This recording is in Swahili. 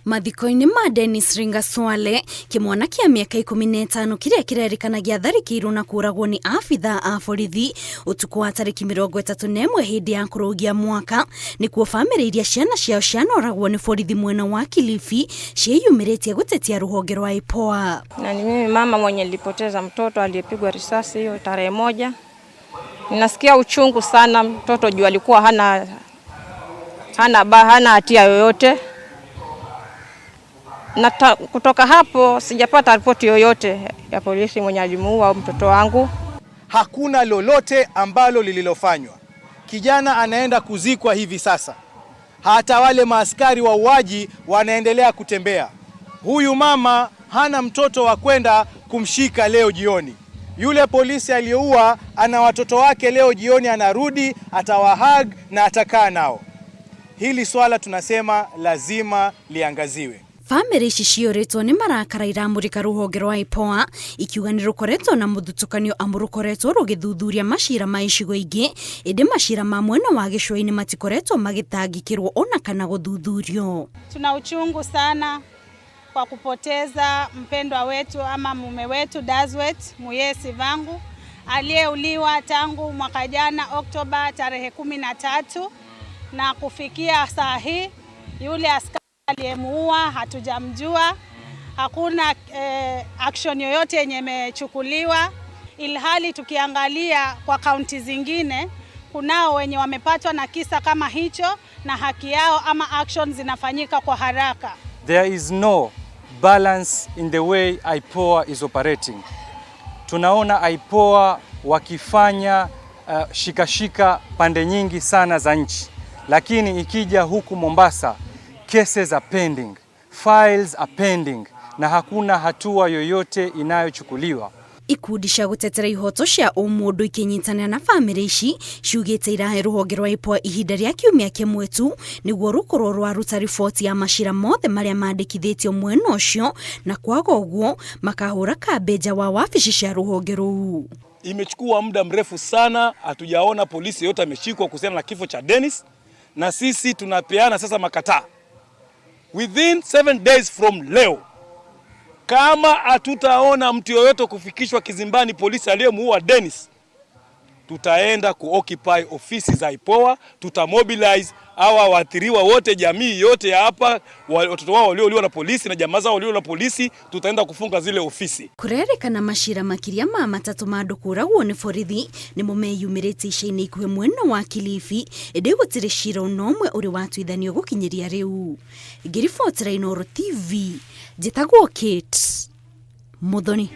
Mathiko-inĩ ma Dennis Ringa Swale, kĩmwana kĩa mĩaka 15 kĩrĩa kĩrerĩkana gĩatharĩkĩirwo na kũragwo nĩ abithaa a borithi ũtukũ wa tarĩki 31 hĩndĩ ya kũrũgia mwaka, nĩkuo bamĩrĩ iria ciana ciao cianoragwo nĩ borithi mwena wa Kilifi ciĩyumĩrĩtie gũtetia rũhonge rwa IPOA. Na ni mimi mama mwenye nilipoteza mtoto aliyepigwa risasi hiyo tarehe 1. Ninasikia uchungu sana, mtoto juu alikuwa hana hatia yoyote. Na kutoka hapo sijapata ripoti yoyote ya polisi mwenye alimuua mtoto wangu. Hakuna lolote ambalo lililofanywa. Kijana anaenda kuzikwa hivi sasa. Hata wale maaskari wauaji wanaendelea kutembea. Huyu mama hana mtoto wa kwenda kumshika leo jioni. Yule polisi aliyeua ana watoto wake, leo jioni anarudi, atawahug na atakaa nao. Hili swala tunasema lazima liangaziwe. Bamĩrĩ ici ciyũrĩtwo nĩ marakara iramũrĩka rũhonge rwa IPOA ikiuga nĩ rũkoretwo na mũthutũkanio amu rũkoretwo rũgĩthuthuria macira ma icigo ingĩ, ĩndĩ macira ma mwena wa gĩcũa-inĩ matikoretwo magĩtangĩkĩrwo ona kana gũthuthurio. Tuna uchungu sana kwa kupoteza mpendwa wetu ama mume wetu Dazwet Muyesi Vangu aliyeuliwa tangu mwaka jana Oktoba tarehe 13, na kufikia saa hii yule askari aliyemuua hatujamjua. Hakuna action yoyote yenye imechukuliwa, ilhali tukiangalia kwa kaunti zingine kunao wenye wamepatwa na kisa kama hicho na haki yao ama action zinafanyika kwa haraka. There is no balance in the way IPOA is operating. Tunaona IPOA wakifanya shikashika pande nyingi sana za nchi, lakini ikija huku Mombasa cases are pending, files are pending na hakuna hatua yoyote inayochukuliwa. Ikundi cia gũtetera ihoto cia ũmũndũ ikĩnyitanĩra na bamĩrĩ ici ciugĩte irahe rũhonge rwa IPOA ihinda rĩa kiumia kĩmwe tu nĩguo rũkorwo rwaruta riboti ya macira mothe marĩa mandĩkithĩtio mwena ũcio, na kwaga ũguo makahũra kambĩ nja wa wabici cia rũhonge rũu. Imechukua muda mrefu sana, hatujaona polisi yote ameshikwa kuhusiana na kifo cha Dennis, na sisi tunapeana sasa makataa within 7 days from leo, kama hatutaona mtu yoyote kufikishwa kizimbani polisi aliyemuua Dennis, tutaenda kuoccupy ofisi za IPOA, tutamobilize hawa waathiriwa wote, jamii yote ya hapa, watoto wao waliouliwa na polisi na jamaa zao waliouliwa na polisi, tutaenda kufunga zile ofisi. Kũrerĩkana macira makĩria ma 3 ma andũ kũragwo nĩ borithi nĩmo meyumĩrĩtie ica-inĩ ikuhĩ mwena wa Kilifi, ĩndĩ gũtirĩ cira ona ũmwe ũrĩ watuithanio gũkinyĩria rĩu. Ngĩribotera Inooro TV, njĩtagwo Kate Muthoni.